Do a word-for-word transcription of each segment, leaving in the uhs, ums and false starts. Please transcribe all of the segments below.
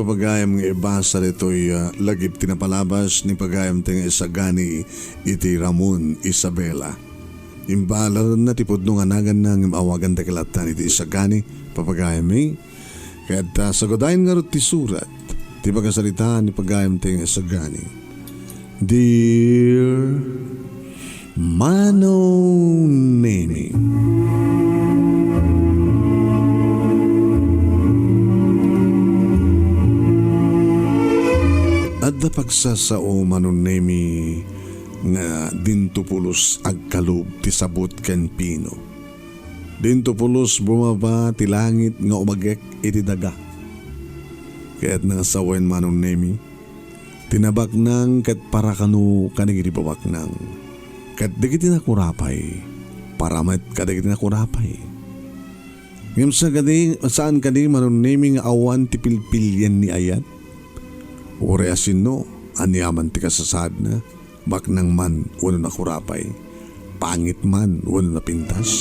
Pagayam nga ibasa ditoy, ah, lagip ti napalabas ni pagayam ti nga isagani iti Ramon Isabela. Imbalarenna ti pudno nga naganna ngem awagan dagiti lattan iti isagani, papagayam mi. Ket, ah, sagudayen ngarud ti surat ti pakasaritaan ni pagayam ti nga isagani. Dear Manong Nemi. Adda pagsasao, Manong Nemi, nga dinto pulos agkalub ti sabot ken pino. Dinto pulos bumaba ti langit nga umagek iti daga. Ket nangasawen, Manong Nemi, ti nabaknang ket parakano kadagiti babaknang, ket dagiti nakurapay para met kadagiti nakurapay. Ngem sa kadi, saan kadi, Manong Nemi, nga awan ti pilpilian ni ayat? Uray a sinno, aniaman ti kasasaadna, baknang man wenno nakurapay, pangit man wenno napintas.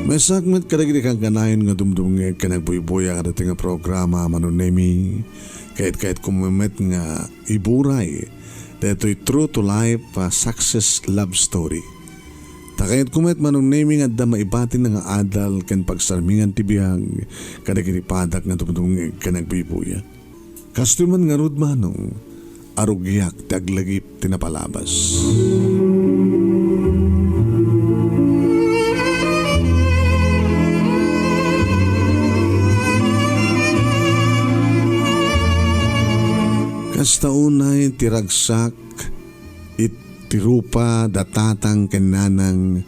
Maysak met kadagiti kankanayon nga dumdumngeg ken agbuybuya kadagiti nga programa, Manong Nemi. Kayat-kayatko met nga iburay daytoy true to life, ah, success love story. Ta kayatko met, Manong Nemi, nga adda maibatin nga adal ken pagsarmingan ti biag kadagiti padak nga dumdumngeg ken agbuybuya. Kastoy man ngarud, Manong, a rugiak ti aglagip ti napalabas. Kasta unay ti ragsak iti rupa da tatang ken nanang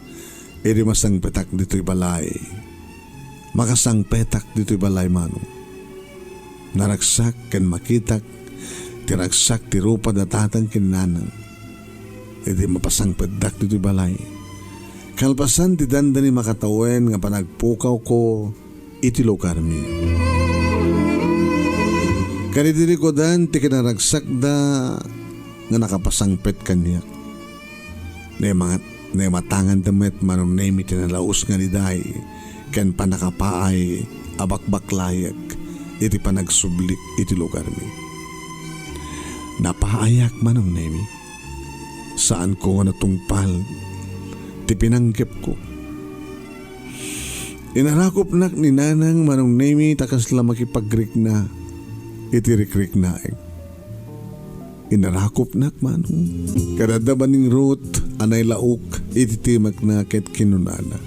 idi masangpetak ditoy balay. Makasangpetak ditoy balay, Manong. Naragsak ken makitak ti ragsak ti rupa da tatang ken nanang idi mapasangpetdak ditoy balay. Kalpasan ti dandani makatawen nga panagpukawko iti lugarmi. Kadi dirikudan ti kinaragsakda nga nakapasangpet kaniak. Naimat-, naimatanganda met, Manong Nemi, ti nalaus nga liday ken pannakapaay a bakbaklayek iti panagsublik iti lugarmi. Napaayak, Manong Nemi. Saanko nga natungpal ti pinanggepko. Inarakupnak ni Nanang, Manong Nemi, ta kasla makipagrikna iti rikriknaek. Inarakupnak, Manong. Kadadda maningrot a nailaok iti timekna ket kinunana,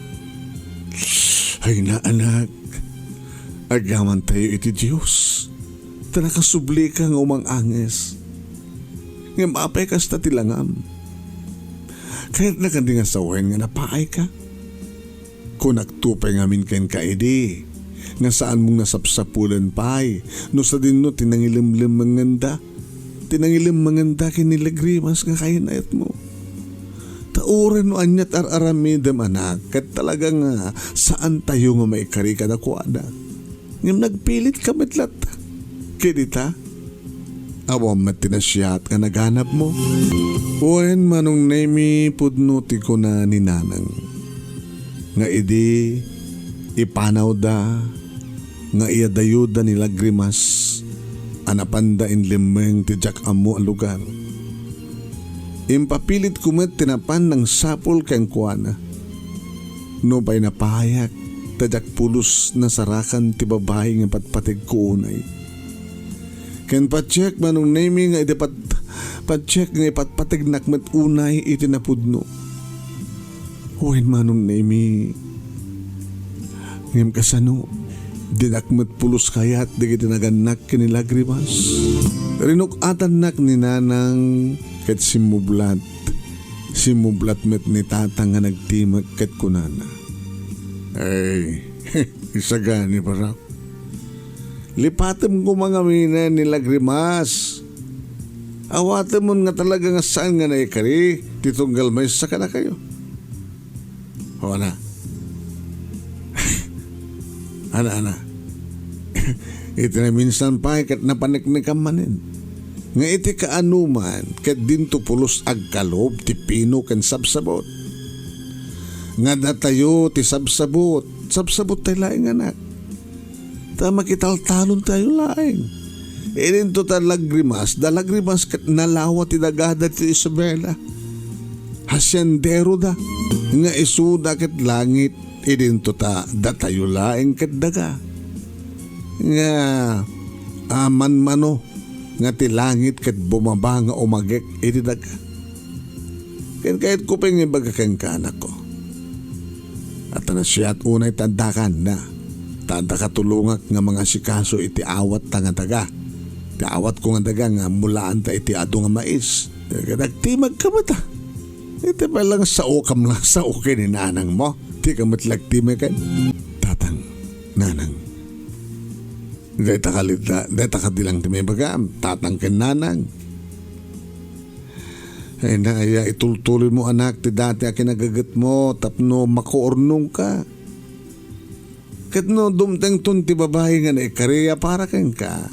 "Ay na, anak, agamantayo iti Dios, ta nakasublika nga umang-anges. Ngem apay kasta ti langam? Kayatna kadi nga sawen nga napaayka?" Kunakto pay ngamin kenka idi nga saanmong nasapsapulen pay no sadino ti nangilemlemmengenda, ti nangilemengenda ken ni Lagrimas nga kayatmo. Ta uray no ania ti ar-aramidem, anak, ket talaga nga saantayo nga maikari kadakuada. Ngem nagpilitka met latta. Ket ita, awan met ti nasayaat nga naganabmo. Wen, Manong Nemi, pudno ti kuna ni Nanang nga idi ipanawda nga iyadayuda ni Lagrimas a napanda inlemmeng ti diak ammo a lugar. Impapilitko met ti napan nangsapul kenkuana. Nupay napayak, ta diak pulos nasarakan ti babai nga patpategko unay. Ken patiek, Manong Nemi, nga idi pat-, patiek nga ipatpategnak met unay iti napudno. Wen, Manong Nemi, ngem kasano, dinak met pulos kayat dagiti nagannak ken ni Lagrimas. Rinuk-atannak ni Nanang ket simmublat. Simmublat met ni Tatang nga nagtimek ket kunana, "Ay, isagani, barak. Lipatem koma ngaminen ni Lagrimas. Awatemon nga talaga nga saan nga naikari ti tunggal maysa kadakayo." O, ana. Ana, ana. Iti naminsan pay ket napaneknekam manen nga iti kaanoman ket dinto pulos agkalub ti pino ken sabsabut. Nga datayo ti sabsabut, sabsabut tay laeng, anak. Ta makitaltalon tayo laeng. Idinto ta lagrimas, da lagrimas ket nalawa ti dagada ti Isabela. Haciendero da, nga isuda ket langit, idinto ta datayo laeng ket daga. Nga amanmano nga ti langit ket bumaba nga umagek iti daga. Ken kayatko pay nga ibaga kenka, anakko. At ta nasayaat unay ti addakan na, ta adda katulongak nga mangasikaso iti awat ta nga daga. Ti awatko nga daga nga mulaan ta iti adu nga mais. Ket agtimagka met a. Iti pay lang sao kam la, sao ken ni nanang mo. Di ka met lagtimay ken tatang, nanang. Dayta kalita, dayta kadi lang ti maibagam, tatang ken nanang. Ay na, aya, itultuloy mo, anak, ti dati a kinagaget mo tapno makuurnongka. Ket no dumtengton ti babai nga naikari a para kenka,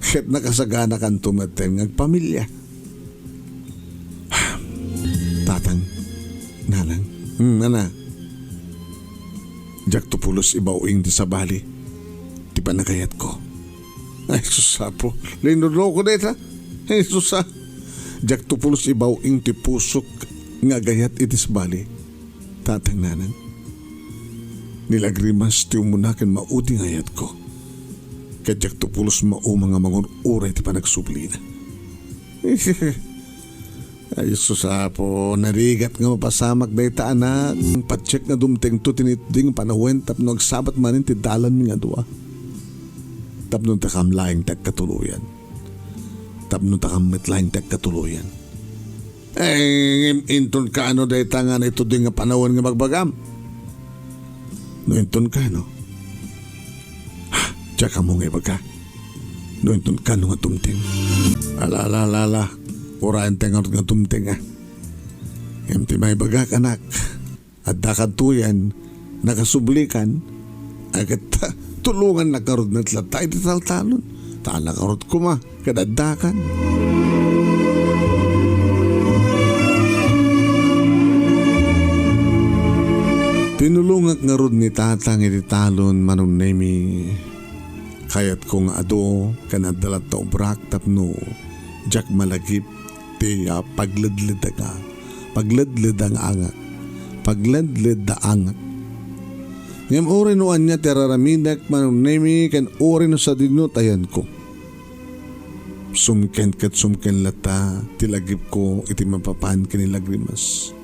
ket nakasaganakanto metten nga agpamilia. Tatang, nanang. Hmm, ana. Diakto pulos ibaw-ing ti sabali ti panagayatko. Ay, sus, Apo. Linuloko dayta. Ay, sus, a. Diakto pulos ibaw-ing ti pusok nga agayat iti sabali. Tatang, nanang. Ni lagrimas ti umuna ken maudi nga ayatko. Ket diakto pulos mauma nga mangur-uray ti panagsublina. Ay, sus, Apo, narigat nga mapasamak dayta, anak. Patiek nga dumtengto ti nitdi nga panawen tapno agsabat manen ti dalanmi nga dua. Tapno dakam laeng ti agkatuloyan. Tapno dakam met laeng ti agkatuloyan. Eh, ngem inton kaano dayta nga naitudi nga panawen nga bagbagam? No inton kaano? Ha, diak ammo nga ibaga. No inton kaano nga dumteng. Ala, ala, ala, ala. Urayen ti ngarud nga dumteng, a. Ngem ti maibagak, anak, adda kadtoyen, nakasublikan, a ket tulongannak ngarud met latta iti taltalon. Ta ngarud koma, ket addakan. Tinulongak ngarud ni Tatang iti talon, Manong Nemi. Kayatko nga adu ken adda latta obrak tapno diak malagip ti, ah, pagledledda nga, pagledledda nga angak. Pagledledda angak. Ngem uray no ania ti ar-aramidek, Manong Nemi, ken uray no sadino ti ayanko. Sumken ket sumken latta ti lagipko iti mapapan ken ni Lagrimas.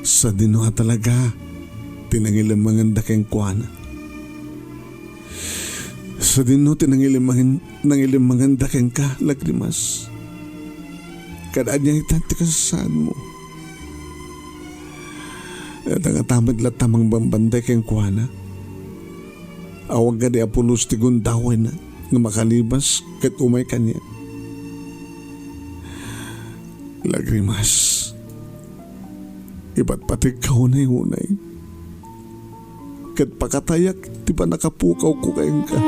Sadino a talaga ti nangilemangenda kenkuana? Sadino ti nangilemangen-, nangilemangenda kenka, Lagrimas? Kada ania ita ti kasasaadmo? Ita nga tamid latta mangbambanday kenkuana. Awan kadi a pulos ti gundawayna nga makalibas ket umay kaniak. Lagrimas, ipatpategka unay-unay. Ket pakatayak ti pannakapukawko kenka.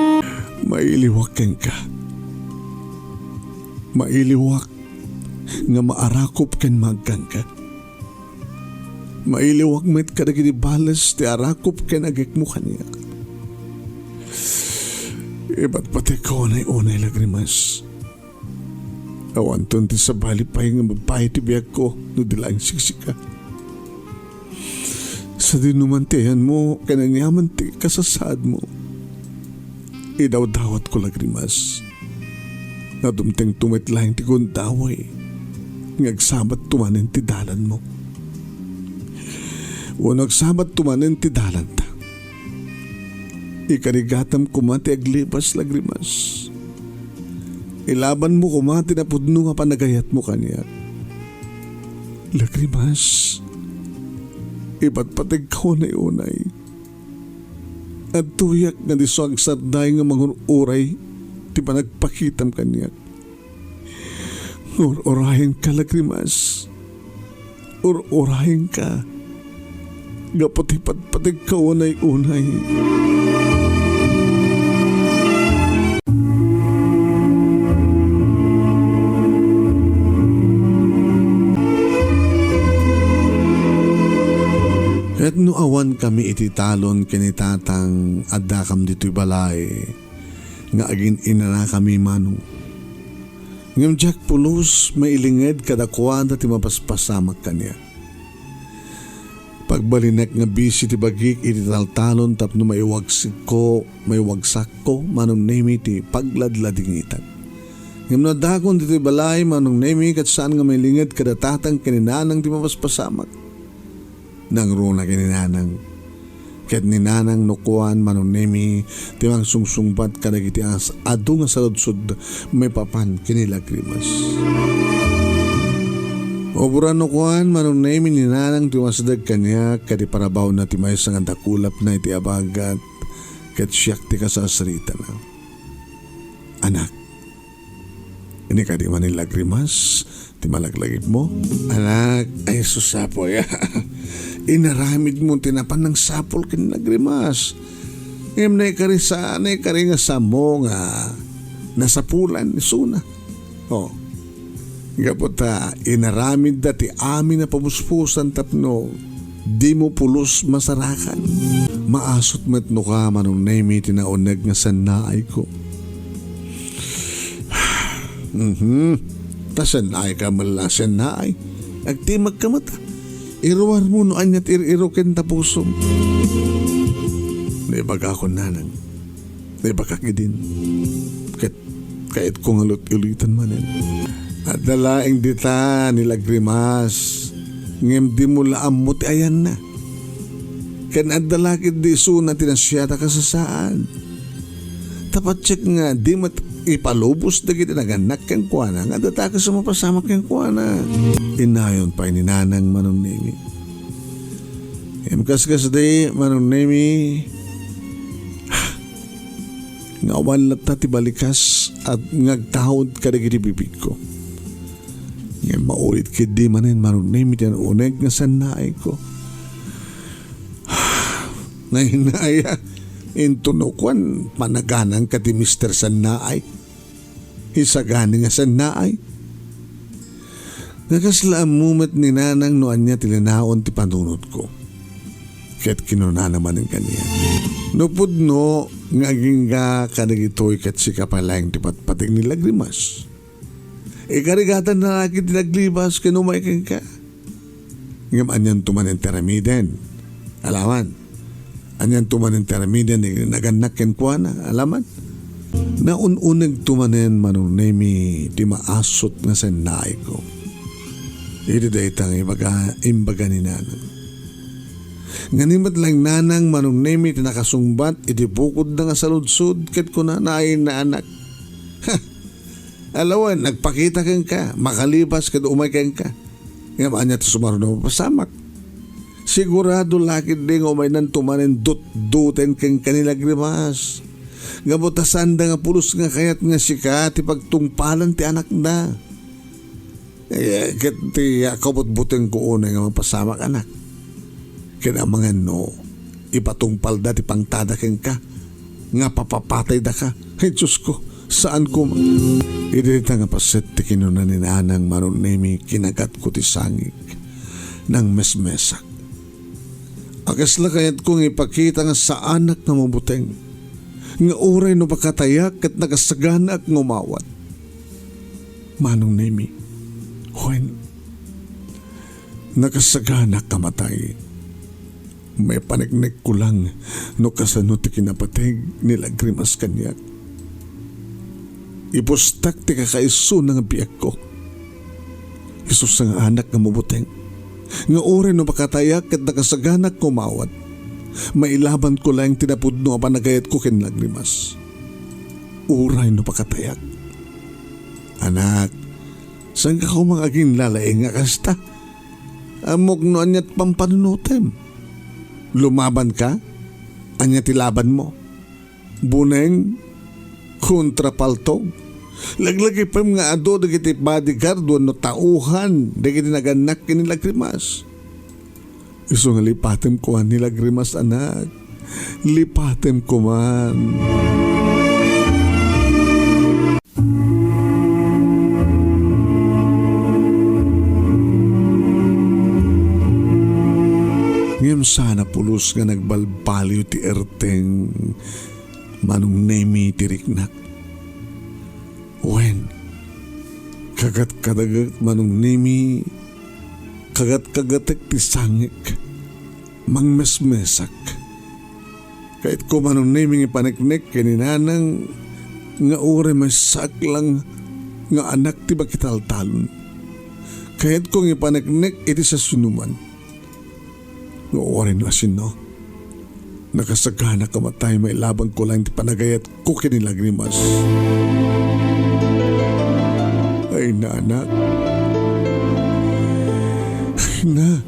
Mailiwak kenka. Mailiwak nga maarakop ken maagkanka. Mailiwak met kadagiti bales ti arakop ken agekmo kaniak. Ipatpategka unay-unay, Lagrimas. Awanton ti sabali pay nga mabay ti biagko no di laeng siksika. Sadino man ti ayanmo ken aniaman ti kasasaadmo, idawdawatko, Lagrimas. Nga dumtengto met laeng ti gundaway nga agsabatto manen ti dalanmo. Wenno agsabatto manen ti dalanta. Ikarigatam koma ti aglibas, Lagrimas. Ilabanmo koma ti napudno nga panagayatmo kaniak. Lagrimas, ipatpategka unay-unay. Adtoyak nga disso agsarday nga mangur-uray ti panagpakitam kaniak. Ngur-urayenka, Lagrimas. Ur-urayenka. Gapu ti patpategka unay-unay. No awankami iti talon ken ni Tatang, addakam ditoy balay nga agin-inanakami, Manong. Ngem diak pulos mailinged kadakuada ti mapaspasamak kaniak. Pagbalinek nga bisi ti bagik iti taltalon tapno maiwagsikko, maiwagsakko, Manong Nemi, ti pagladladingitak. Ngem no addakon ditoy balay, Manong Nemi, ket saan nga mailinged kada Tatang ken ni Nanang ti mapaspasamak. Nangruna ken ni Nanang. Ket ni Nanang no kuan, Manong Nemi, ti mangsungsungbat kadagiti as-, adu nga saludsod maipapan ken ni Lagrimas. Uburan no kuan, Manong Nemi, ni Nanang ti umasideg kaniak, ket iparabawna ti maysa nga dakulapna iti abagat, ket siak ti kasasaritana. Anak, Inikadi man ni Lagrimas ti malaglagipmo. Anak, ay, sus, apo, ya. Inaramidmo ti napan nangsapul ken ni Lagrimas. Ngem naikari sa, naikari nga samo nga nasapulan isuna. Oh. Gapu ta inaramidda ti amin a pamuspusan tapno dimo pulos masarakan. Maasut met no ka, Manong Nemi, ti nauneg nga sannaayko. Mhm. Ta sannaayka met la, sannaay. Agtimagka met. Iruarmo no ania ti ir-iro ken ta pusom. Naibagakon, Nanang. Naibagak idin. Ket kayatko nga ulit-ulitan manen. Adda laeng dita ni Lagrimas, ngem dimo la ammo ti ayanna. Ken adda la ketdi isuna ti nasiat a kasasaad. Ta patiek nga di met ipalubos dagiti nagannak kenkuana nga adda dakes a mapasamak kenkuana. Innayon pay ni Nanang, Manong Nemi. Ngem kaskasdi, Manong Nemi, nga awan latta ti balikas a nga agtaud kadagiti bibigko. Ngem maulit ketdi manen, Manong Nemi, ti nauneg nga sannaayko. Nainaya, intono kuan, panagananka ti Mister Sannaay. Isagani nga sannaay. Nga kasla ammo met ni Nanang no ania ti linaon ti panunotko. Ket kinunana manen kaniak, "No pudno nga agingga kadagitoy ket sika pay laeng ti patpateg ni Lagrimas. Ikarigatanna la ketdi ti naglibas ken umay kenka." Ngem anianto manen ti aramiden? Alaman. Anianto manen ti aramiden ni nagannak kenkuana? Alaman. Naun-unegto manen, Manong Nemi, ti maasut nga sannaayko. Iti dayta nga ibaga, imbaga ni Nanang. Ngani met laeng, Nanang, Manong Nemi, ti nakasungbat iti bukodna nga saludsod ket kunana, "Ay, naanak. Ha! Alawen, nagpakita kenka, makalibas ket umay kenka. Ngem ania ti sumaruno a mapasamak? Sigurado la ketdi nga umaynanto manen dutduten kenka ni Lagrimas. Gapu ta saanda nga pulos nga kayat nga sika ti pagtungpalan ti anakda. Eh, ket ti, ah, kabutbutengko unay nga mapasamak, anak. Ket amangan no ipatungpalda ti pangtada kenka nga papapataydaka. Ay, Diosko, saan koma." Iti dayta nga paset ti kinuna ni Nanang, Manong Nemi, kinagatko ti sangik. Nangmesmesak. A kasla kayatko nga ipakita nga saanak nga mabuteng, nga uray no pakatayak ket nakasaganaak nga umawat. Manong Nemi, wen, nakasaganaak a matay. Maipaneknekko lang no kasano ti kinapateg ni Lagrimas kaniak. Ipustak ti kakaisuna nga biagko. Isu sa nga anak nga mabuteng, nga uray no makatayak ket nakasaganak nga umawat, mailabanko laeng ti napudno a panagayatko ken Lagrimas. Uray no makatayak. Anak, saanka koma nga aginlalaing a kasta? Ammok no aniat pampanunotem. Lumabanka? Ania ti labanmo? Buneng, kontra paltog. Laglagipem nga adu dagiti bodyguard wenno tauhan dagiti nagannak ken ni Lagrimas. Isu nga lipatem koma ni Lagrimas, anak. Lipatem koman. Ngem Saan a pulos nga nagbalbaliw ti erteng, Manong Nemi, ti riknak. Wen, kagat-kadaget, Manong Nemi, kagat-kagatek ti sangik, mangmesmesak. Kayatko, Manong Nemi, nga ipaneknek ken ni Nanang nga uray maysaak lang nga anak ti makitaltalon. Kayatko nga ipaneknek iti siasinoman. Nga uray no asino, nakasaganak a matay, mailabanko laeng ti panagayatko ken ni Lagrimas. Ay, Nanang. Ay, na.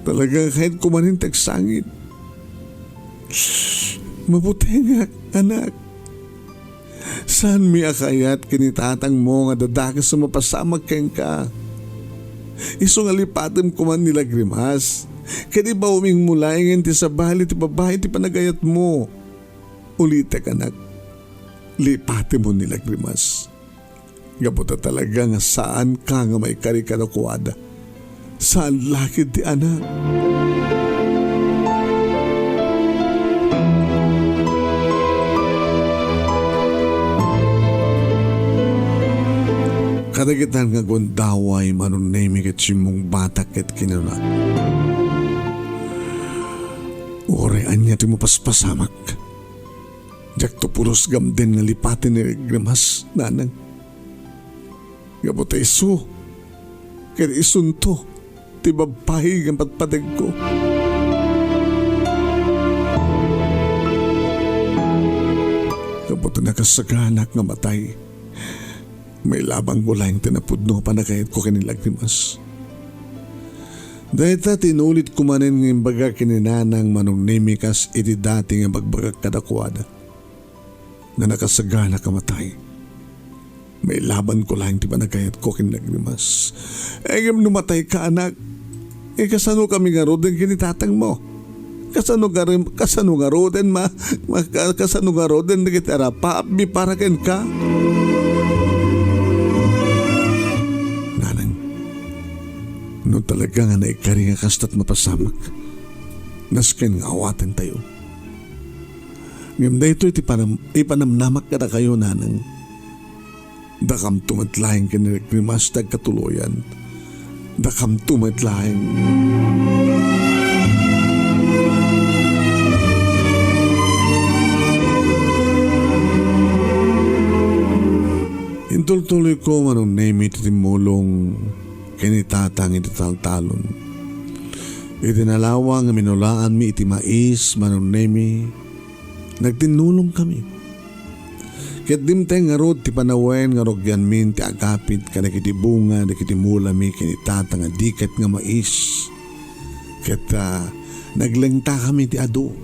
Talaga, kayatko manen ti agsangit. Mabutengak, anak. Saanmi a kayat ken ni tatangmo nga dadakes a mapasamak kenka. Isu nga lipatem koman ni Lagrimas, ket ibaonmo laengen ti sabali ti babai ti panagayatmo. Ulitek, anak, lipatemon ni Lagrimas. Gapu ta talaga nga saanka nga maikari kadakuada. Saan la ketdi, anak. Kadagitan nga gundaway, Manong Nemi, ket simmungbatak ket kinuna, "Uray ania ti mapaspasamak, diakto pulos gamden nga lipaten ni Lagrimas, Nanang. Gapu ta isu ken isunto ti babbai nga patpategko. Gapu ta nakasaganak nga matay, mailabanko laeng ti napudno a panagayatko ken ni Lagrimas." Dayta ti inulitko manen nga imbaga ken ni Nanang, Manong Nemi, kas iti dati nga ibagbagak kadakuada. Nga nakasaganak a matay, mailabanko laeng ti panagayatko ken ni Lagrimas. Ngem no matayka, anak, eh, kasanokami ngaruden ken ni tatangmo? Kasano garim-, kasano ngaruden ma-, ma-, ka-, kasano ngaruden dagiti arapaapmi para kenka? Nanang, no talaga nga naikari nga kasta ti mapasamak, nasken nga awatentayo. Ngem daytoy ti panam-, ipanamnamak kadakayo, Nanang. Dakamto met laeng ken ni Lagrimas ti agkatuloyan. Dakamto met laeng. Intultuloyko, Manong Nemi, ti timmulong ken ni Tatang iti taltalon. Iti nalawa nga minulaanmi iti mais, Manong Nemi, nagtinnulongkami. Ket dimteng ngarud ti panawen nga rugianmin ti agapit kadagiti bunga dagiti mulami ken ni Tata nga diket nga mais. Ket, ah, naglengtakami ti adu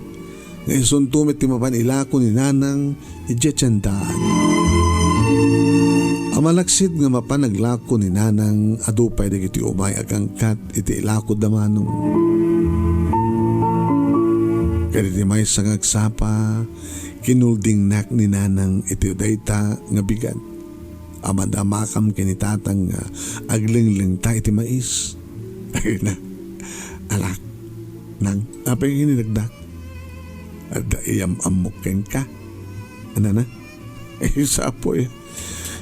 nga isunto met ti mapan ilako ni Nanang idiay tiendaan. A malaksid nga mapan aglako ni Nanang, adu pay dagiti umay agangkat iti ilakoda, Manong. Ket iti maysa nga agsapa, kinuldingnak ni Nanang iti dayta nga bigat. Amadamakan ken ni Tatang nga aglenglengta iti mais. Ay na, anak, Nang, apay nga inilagdak? Adda iyam-ammok kenka. Anana? Eh, sapoy.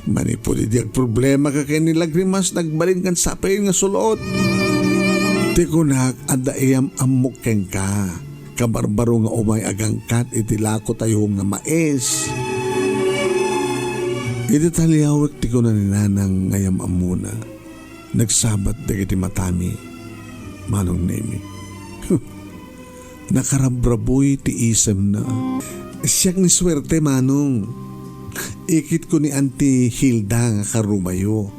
Manipud idi agproblemaka ken ni Lagrimas, nagbalinkan sapay nga sul-ot. Ti kunak, adda iyam-ammok kenka. Kabarbaro nga umay agangkat iti lakotayo nga mais. Idi taliawek ti kuna ni Nanang nga iyam-ammona, nagsabat dagiti matami, Manong Nemi. Nakarabrabuy ti isemna. Siak ni suerte, Manong. Ikitko ni Auntie Hilda nga karumayo.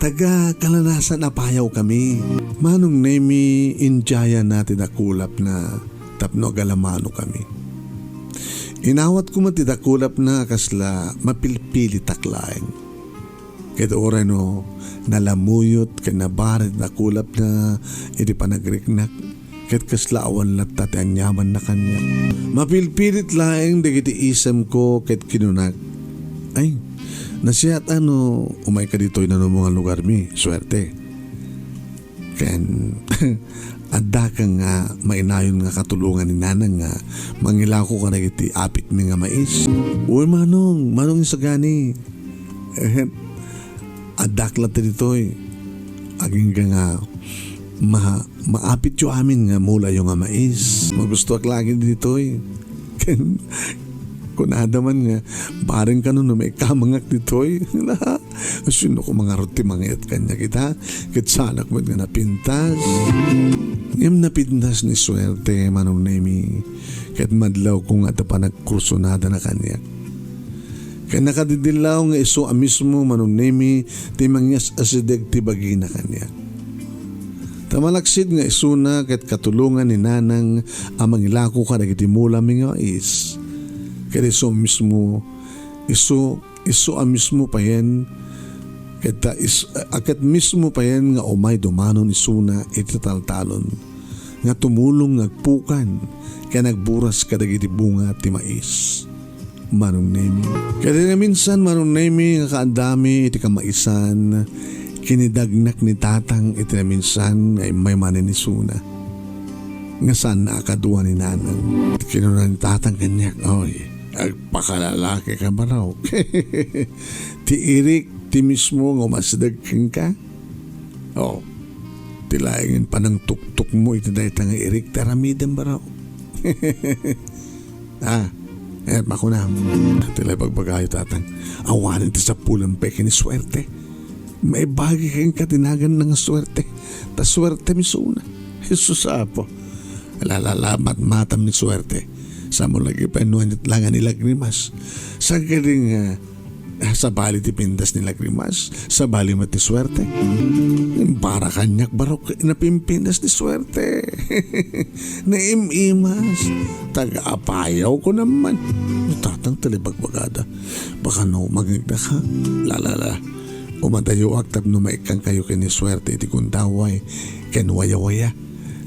Taga Kalanasan a payaw kami. Manong Nemi, indiayana ti dakulapna tapno agalamano kami. Inawatko met ti dakulapna a kasla mapilpilitak laeng. Ket uray no nalamuyot ken nabari ti dakulapna iti panagriknak, ket kasla awan latta ti aniamanna kaniak. Mapilpilit laeng dagiti isemko ket kinunak, "Ay, nasiat a no umayka ditoy nanumo nga lugarmi, suerte." Ken, adda ka nga mainayon nga katulongan ni Nanang nga mangilako kadagiti apitmi nga mais. Uy, Manong, Manong Isagani. Eh, addak latta ditoy. Agingga nga ma-, maapityo amin nga mulayo nga mais. Magustoak laeng ditoy. Ken kunada man nga, "Bareng kano no maikamangak ditoy?" Sino ko mangarud ti mangiet kaniak ita? Ket saanak met nga napintas. Ngem napintas ni Suerte, Manong Nemi, ket madlawko nga adda panagkursunadana kaniak. Ket nakadidillaw nga isu a mismo, Manong Nemi, ti mangyas-asideg ti bagina kaniak. Ta malaksid nga isuna ket katulongan ni Nanang a mangilako kadagiti mulami nga mais. Ket isu mismo, isu, isu a mismo payen, ket ta is-, a ket mismo payen nga umay dumanon isuna iti taltalon nga tumulong nga agpukan ken agburas kadagiti bunga ti mais. Manong Nemi. Ket iti naminsan, Manong Nemi, nga kaaddami iti kamaisan, kinidagnak ni Tatang iti naminsan nga immay manen isuna. Nga saanna a kadua ni Nanang. Kinuna ni Tatang kaniak, "Oy, agpakalalaki ka, barok. Ti irik ti mismo nga umasideg kenka. Oh, ti laengen panangtuktok mo iti dayta nga irik ti aramidem, barok." Ah, eh, makunam. Ti la ibagbagayo, Tatang. Awanen ti sapulem pay ken ni Suerte. Maibagi kenka ti naganna nga Suerte. Ta Suerte misuna. Jesus, Apo. Lalalamat matam ni Suerte. Sa mo lagi pa nuan it langan ni Lagrimas. Sa gading, ah, Ah, sabali ti pintas ni Lagrimas, sabali met ti Suerte. Para kaniak, barok, napimpintas ni Suerte. Naim-imas. Taga-apayaw ko naman. Tatang, ti la ibagbagada. Baka no, magigda ka. La, la, la. Umadayoak tapno maikkan kayo ken ni Suerte iti gundaway ken wayawaya.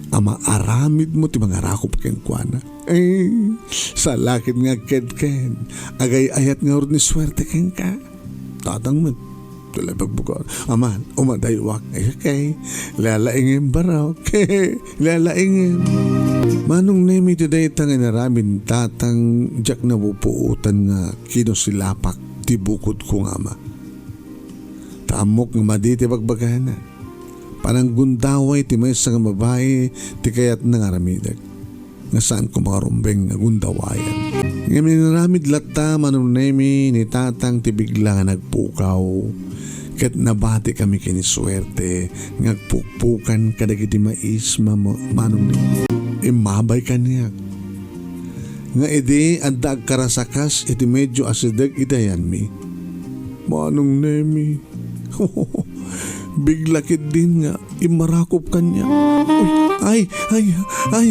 A maaramid mo ti mangarakop kenkuana. Ay, salakit nga agkedked. Agay-ayat ngarud ni Suerte kenka. Tatang met, ti la ibagbagada. Aman, umadayoak. Ay, okay. Lalaingem, barok. Lalaingem. Manong Nemi, ti dayta nga inaramid ni Tatang, diak napupuotan nga kinusilapak ti bukod ko nga ama. Ta ammok nga madi ti bagbagana. Pananggundaway ti maysa nga babai ti kayatna nga aramidek. Nga saanko makarumbeng nga gundawayan. Ngem inaramid latta, Manong Nemi, ni Tatang ti bigla nga nagpukaw. Ket nabatikami ken ni Suerte nga agpukpukan kadagiti mais, Mamo-, Manong Nemi. Immabay kaniak. Nga idi adda agkarasakas iti medio asideg iti ayanmi. Manong Nemi. Bigla ketdin nga immarakop kaniak. Uy, ay, ay, ay.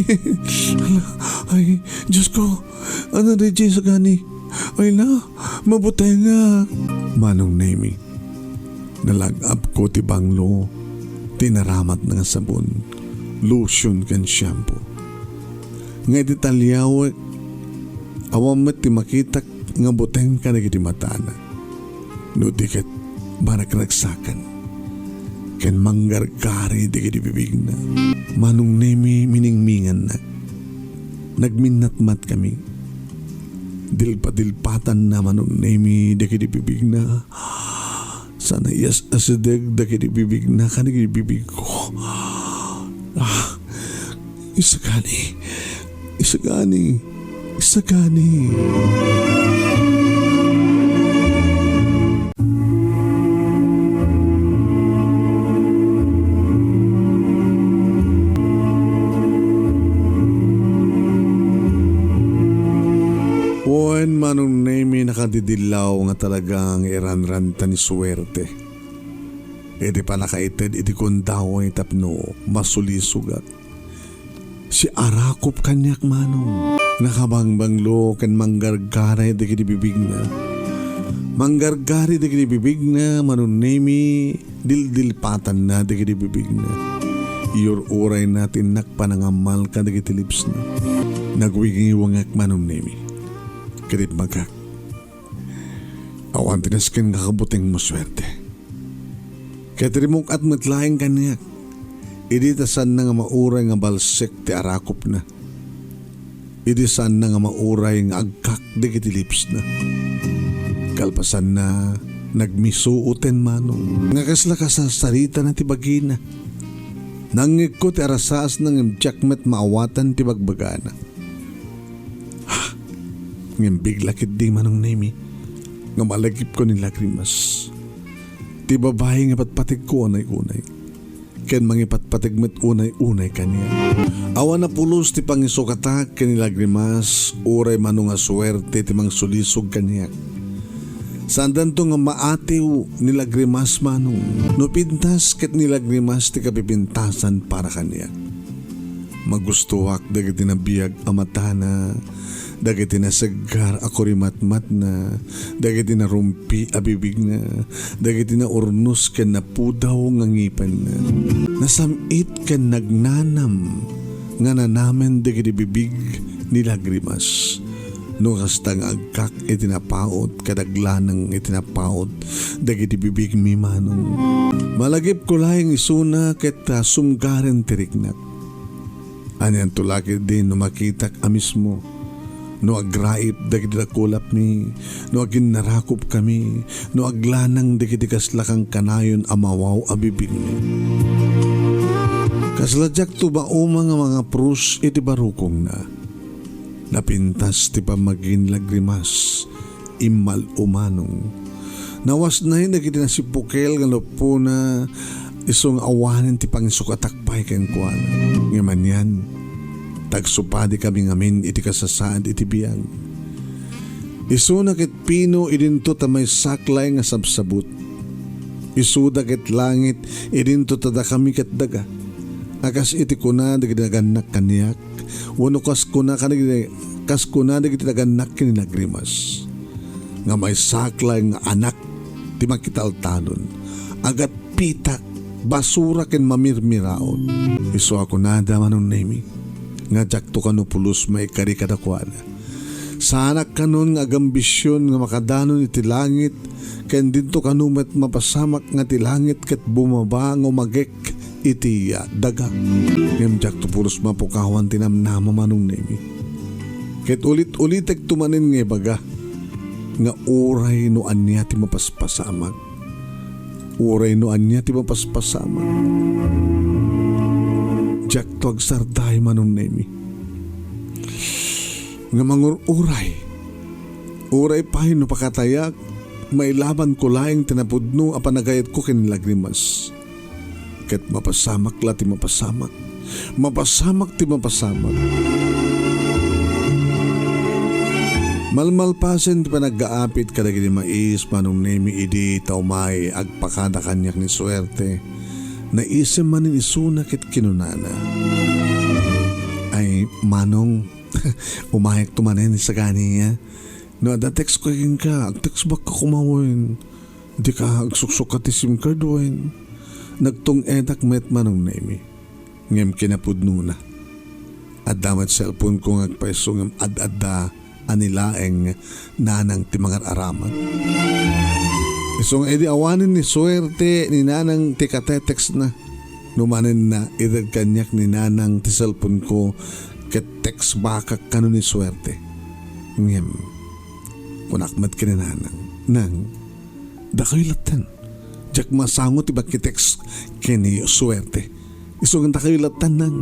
Ay, Diyos ko. Ano di Diyos gani? Ay na, mabutengak. Manong Nemi. Nalag-apko ti banglo, ti naramatna nga sabon, lotion ken shampoo. Nga iti taliawek, awan met ti makitak nga buteng kadagiti matana. No di ket, maragragsakan ken manggargari dagiti bibigna. Manong Nemi, miningminganna. Nagminnatmat kami. Dilpadilpatanna, Manong Nemi, dagiti bibigna. Sana iyas-asideg dagiti bibigna kadagiti bibigko. Ah, isagani, isagani, isagani. Wen, Manong Nemi, nakadidillaw nga talaga nga iranranta ni Suerte iti pannakaited iti gundaway tapno masulisogak. Siarakop kaniak, Manong. Nakabangbanglo ken manggargari dagiti bibigna. Manggargari dagiti bibigna, Manong Nemi, dildilpatanna dagiti bibigna. Iyur-urayna ti innak panangammal kadagiti lipsna. Nagwingiwangak, Manong Nemi. Ket imbagak, awan ti nasken nga kabutengmo, Suerte. Ket rimuk-at met laeng kaniak. Idi ta saanna nga mauray nga balsek ti arakupna. Idi saanna nga mauray nga agkak dagiti lipsna. Kalpasanna, nagmisuoten Manong nga kasla kasarsaritana ti bagina. Nangngegko ti arasaasna ngem diak met maawatan ti bagbagana. Ha! Ngem bigla ketdi Manong Nemi nga malagipko ni lagrimas. Ti babai nga patpategko unay-unay. Ken mangipatpateg met unay-unay kaniak. Awan a pulos ti pangisukatak ken ni lagrimas, uray mano nga suerte ti mangsulisog kaniak. Saandanto nga maatiw ni lagrimas Manong. No pintas ket ni lagrimas ti kapipintasan para kaniak. Magustoak dagiti nabiag a matana, dagiti naseggar a kurimatmatna, dagiti narumpi a bibigna, dagiti naurnos ken napudaw nga ngipenna. Nasam-it ken nagnanam nga nanamen dagiti bibig ni lagrimas. No kasta nga agkak iti napaut, ket aglanang iti napaut dagiti bibigmi Manong. Malagipko laeng isuna ket, ah, sumgaren ti riknak. Anianto la ketdi no makitak a mismo, no agraip dagiti dakulapmi, no aginnarakupkami, no aglanang dagiti kasla kankanayon a mawaw a bibigmi. Kasla diakto mauma nga mangaprus iti barukongna. Napintas ti pammagin lagrimas, immal-o Manong. Nawasnayen dagiti nasipukel nga lupona, isu nga awanen ti pangisukatak pay kenkuana. Ngem anian, tagsupadikami ngamin iti kasasaad iti biag. Isuna ket pino idinto ta maysak laeng nga sabsabut. Isuda ket langit idinto ta dakami ket daga. A kas iti kuna dagiti nagannak kaniak, wenno kas kuna kadagiti, kas kuna dagiti nagannak ken ni lagrimas, nga maysak laeng nga anak ti makitaltalon, agatpitak, basura ken mamirmiraot. Isu a kunada Manong Nemi, nga diakto kano pulos maikari kadakuada. Saanak kanon nga agambision nga makadanon iti langit, ken dinto kano met mapasamak nga ti langit ket bumaba nga umagek iti, ah, daga. Ngem diakto pulos mapukawan ti namnama Manong Nemi. Ket ulit-ulitekto manen nga ibaga nga uray no ania ti mapaspasamak, uray no ania ti mapaspasamak, diakto agsarday Manong Nemi. Nga mangur-uray, uray pay no pakatayak, mailabanko laeng ti napudno a panagayatko ken ni lagrimas. Ket mapasamak la ti mapasamak. Mapasamak ti mapasamak. Malmalpasen ti panaggaapit kadagiti mais Manong Nemi idi ta umay agpakada kaniak ni suerte. Naisem manen isuna ket kinunana, "Ay, Manong, umayakto manen ni sagani, a? No adda text ko kenka, agtext back ka koma wen. Dika agsuksukka ti SIM card wen." Nagtung-edak met Manong Nemi. Ngem kinapudnona, adda met cellphone ko nga agpayso ngem ad-adda a ni laeng nanang ti mangar-aramat. Isu nga idi awanen ni suerte ni nanang ti katetextna, no manenna, ited kaniak ni nanang ti cellphone ko ket text backak kano ni suerte. Ngem, kunak met ken ni nanang, "Nang, dakayo latten. Diak masango ti makitext ken ni suerte. Isu nga dakayo latten, nang."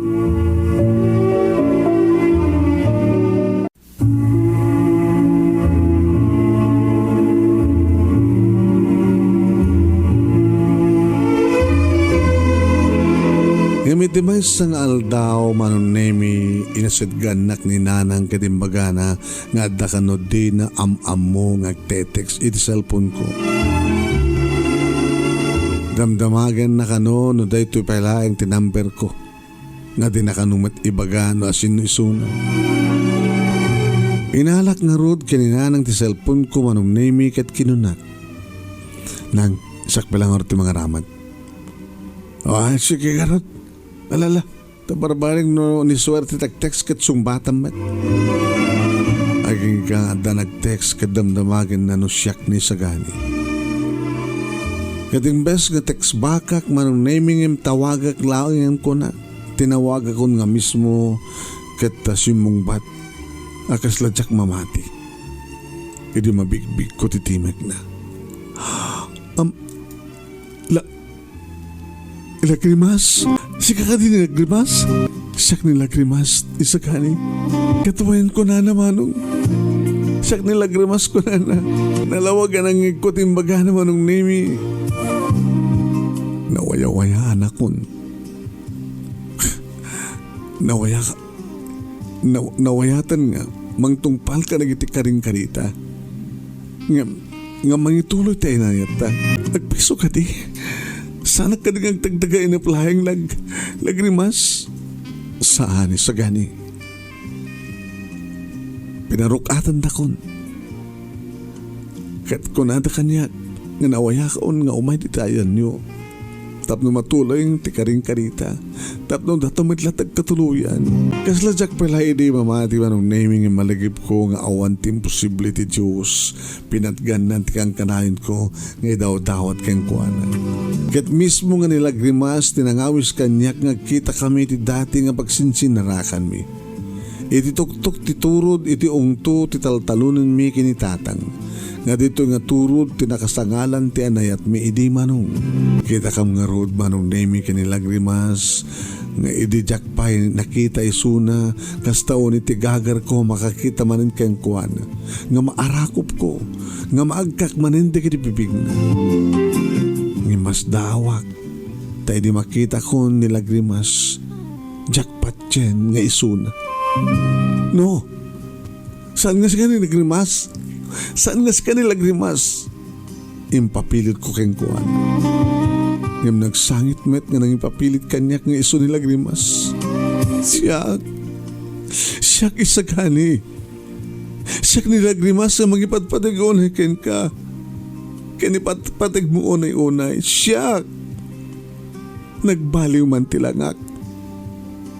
Ngem iti maysa nga aldaw, Manong Nemi, inasidganak ni nanang ket imbagana nga adda kano dina am-ammo nga agte-text iti cellphone ko. Damdamagenna kano no daytoy pay laeng ti number ko, nga dina kano met ibaga no asino isuna. Inalak ngarud ken ni nanang ti cellphone ko, Manong Nemi, ket kinunak, "Nang, siak pay la ngarud ti mangaramat." "Ay, sige ngarud. Alala, ta barbareng no ni suerte ti agtext ket sungbatam met." Agingga adda nagtext ket damdamagenna no siak ni sagani. Ket imbes nga text backak, Manong Nemi, ngem tawagak laeng, kuna. Tinawagakon nga mismo ket, ah, simmungbat a kasla diak mamati idi mabigbigko ti timekna. Am, la, Lagrimas? Sika kadi ni Lagrimas? Siak ni Lagrimas, isagani. Ket wen, kunana, Manong. Siak ni Lagrimas, kunana. Nalawag a nangngegko ti imbagana, Manong Nemi. Nawayawayaanakon. Nawaya-, naw-, nawayatan nga mangtungpalka dagiti karingkarita. Ngem, nga mangituloy ti inayatta. Agpayso kadi? Saanak kadi nga agdagdaga inep laeng, Lag-, Lagrimas? Saan, isagani. Pinaruk-atanakon. Ket kunada kaniak nga nawayakon nga umay dita ayanyo tapno matuloy ti karingkarita, tapno dato met la ti agkatuloyan. Kasla diak pay la idi mamati, Manong Nemi, nga malagipko nga awan ti imposible ti Dios. Pinatganna ti kankanayon ko nga idawdawat kenkuana. Ket mismo nga ni Lagrimas ti nangawis kaniak nga agkitakami iti dati nga pagsinsinarakanmi. Iti tuktok ti turod iti ungto ti taltalonenmi ken ni Tatang, nga ditoy nga turod ti nakasangalan ti anayatmi idi, Manong. Kitakam ngarud, Manong Nemi, ken ni Lagrimas, nga idi diak pay nakita isuna, kasta unay ti gagarko makakita manen kenkuana, nga maarakupko, nga maagkak manen dagiti bibigna. Ngem masdaawak, ta idi makitakon ni Lagrimas, diak patien nga isuna. No, saan nga sika ni Lagrimas? Saan nga sika ni Lagrimas? Impapilitko kenkuana. Ngem nagsangit met nga nangipapilit kaniak nga isu ni Lagrimas. Siak, siak, isagani. Siak ni Lagrimas a mangipadpadeg unay kenka. Ken ipatpategmo unay-unay. Siak! Nagbaliw man ti langak.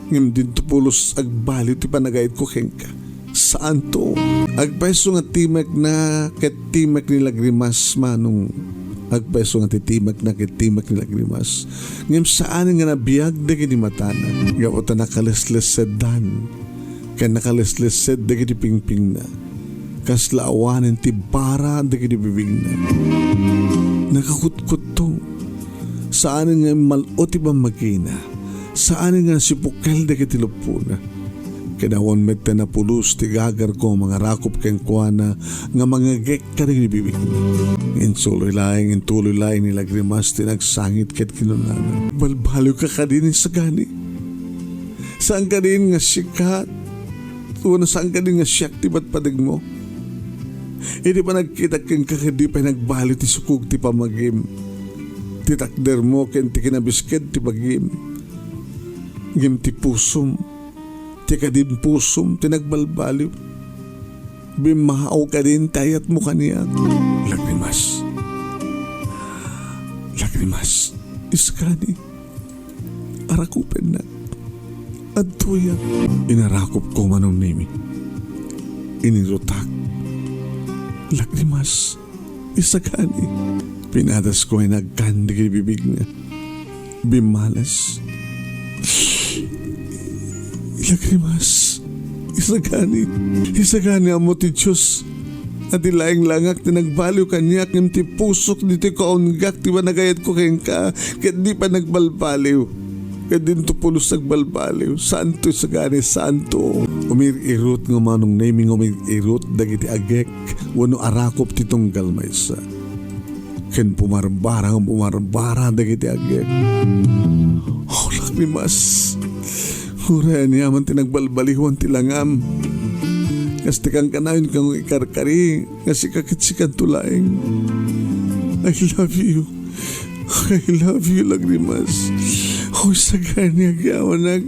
Ngem dinto pulos agbaliw ti panagayatko kenka. Saanto. Agpayso nga timekna ket timek ni Lagrimas, Manong. Agpayso nga ti timekna ket timek ni Lagrimas. Ngem saan nga nabiag dagiti matana. Gapu ta nakalesleseddan. Ken nakaleslesed dagiti pingpingna. Kasla awanen ti bara dagiti bibigna. Nakakutkutto. Saan nga immal-o ti pammagina. Saan nga nasipukel dagiti leppona. Ken awan met ti napulos ti gagarko a mangarakup kenkuana nga mangagek kadagiti bibigna. Insuloy laeng, intuloy laeng ni Lagrimas ti nagsangit ket kinunana, "Balbaliwka kadin, isagani? Saan kadin nga sika, wenno saan kadin nga siak ti padpadegmo? Idi panagkitak kenka ket di pay nagbaliw ti sukog ti pammagim, ti takdermo ken ti kinabisked ti bagim. Ngem ti pusom, ti kadin pusom ti nagbalbaliw. Bimmao kadin ti ayatmo kaniak." Lagrimas. Lagrimas. Isagani. Arakupennak. Adtoyak. Inarakupko, Manong Nemi. Inirutak. Lagrimas. Isagani. Pinadasko nga inagkan dagiti bibigna. Bimmales. Lagrimas. Isagani. Isagani, Ammo ti Dios. Adi laeng langak ti nagbaliw kaniak, ngem ti pusok ditoy kaunggak ti panagayatko kenka, ket di pay nagbalbaliw. Ket dinto pulos nagbalbaliw. Santo, isagani, santo. Umir-irot nga Manong Nemi nga umir-irot dagiti agek wenno arakup ti tunggal maysa. Ken pumarbara nga pumarbara dagiti agek. Oh, Lagrimas. Uray aniaman ti nagbalbaliwan ti langam. Kas ti kankanayon nga ikarkari, nga sika ket sikanto laeng. I love you. I love you, Lagrimas. Oh, isagani, agyamanak.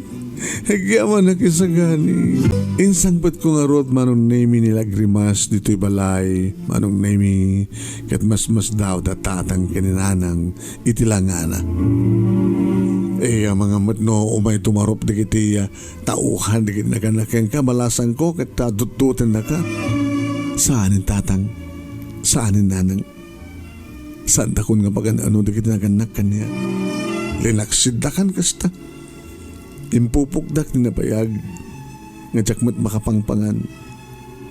Agyamanak, isagani. Insangpetko ngarud, Manong Nemi, ni Lagrimas ditoy balay, Manong Nemi, ket masmasdaaw da Tatang ken ni Nanang iti langana. Eh, amangan met no umay tumarup dagiti, ah, tauhan dagiti nagana kenka, balasangko ket, ah, duddutennaka. Saanen, Tatang? Saanen, Nanang? Saandakon nga magan-ano dagiti nagannak kaniak. Linaksiddakan kasta. Impupokdak ti nabayag nga diak met makapangpangan.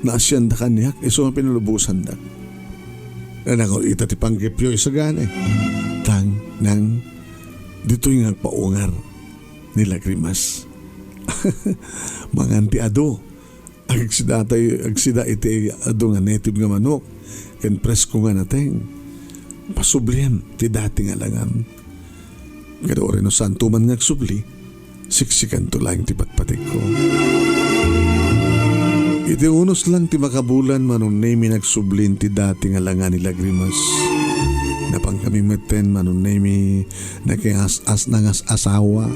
Naasianda kaniak isu nga pinalubosandak. Nanango ita ti panggepyo isagani. Tang, nang, ditoy nga agpaungar ni Lagrimas. Mangan ti adu. Agsida tay, agsida iti adu nga native nga manok ken presko nga nateng. Pasubliem ti dati nga langam. Kada uray no saanto man nga agsubli, siksikanto laeng ti patpatikko. Iti unos lang ti makabulan, Manong Nemi, nagsubli ti dati nga langa ni Lagrimas. Napankami metten, Manong Nemi, nakingas-as-, nangas-asawa.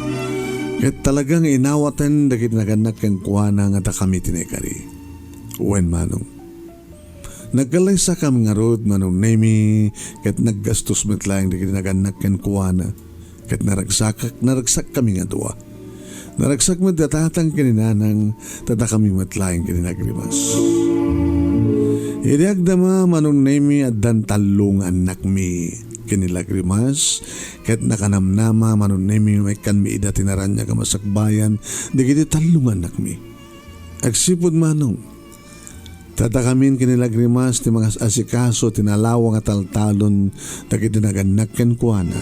Ket talaga nga inawaten dagiti nagannak kenkuana nga dakami ti naikari. Wen, Manong. Nagkallaysakami ngarud, Manong Nemi, ket naggastos met laeng dagiti nagannak kenkuana. Ket naragsakak, naragsakkami nga dua. Naragsak met da tatang ken ni nanang, ta dakami met laeng ken ni Lagrimas. Idi agdama, Manong Nemi, addan tallo nga annakmi ken ni Lagrimas, ket nakanamnama, Manong Nemi, maikkanmi ida ti naraniag a masakbayan dagiti tallo nga annakmi. Agsipud, Manong, ta dakamin ken ni Lagrimas ti mangas-asikaso ti nalawa nga taltalon dagiti nagannak kenkuana,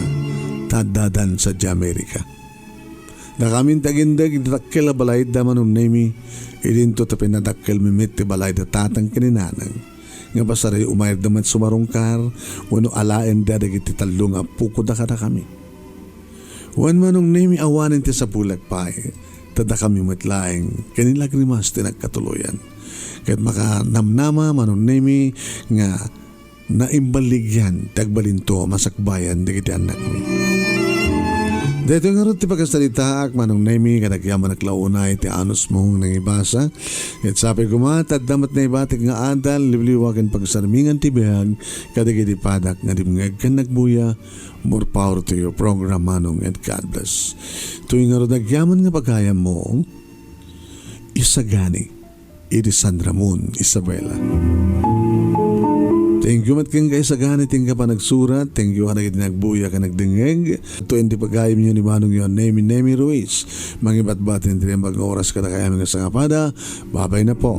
ta addadan sadiay Amerika. Dakamin ti agindeg iti dakkel a balayda, Manong Nemi, idinto ta pinadakkelmi met ti balayda tatang ken ni nanang, nga pasaray umayda met sumarungkar wenno alaenda dagiti tallo nga appokoda kadakami. Wen, Manong Nemi, awanen ti sapulek pay, ta dakami met laeng ken ni Lagrimas ti nagkatuloyan. Ket makanamnama, Manong Nemi, nga naimballigyan ti agbalinto a masakbayan dagiti annakmi. Daytoy ngarud ti pakasaritaak, Manong Nemi, ket agyamanak la unay ti anusmo nga nangibasa. Ket sapay koma, ta adda met naibatik nga adal, liwliwa ken pagsarmingan ti biag kadagiti padak nga dimngeg ken nagbuya. More power to your program, Manong, and God bless. Toy ngarud agyaman nga pagayammo, Isagani, idi San Ramon, Isabela. Thank you met ken ka Isagani, ti inka panagsurat. Thank you kadagiti nagbuya ken nagdengngeg. Toy ti pagayamyo ni Manong Yon Nemi, Nemi Ruiz. Mangibatbat ti naimbag nga oras kadakayo nga sangapada. Babay na po.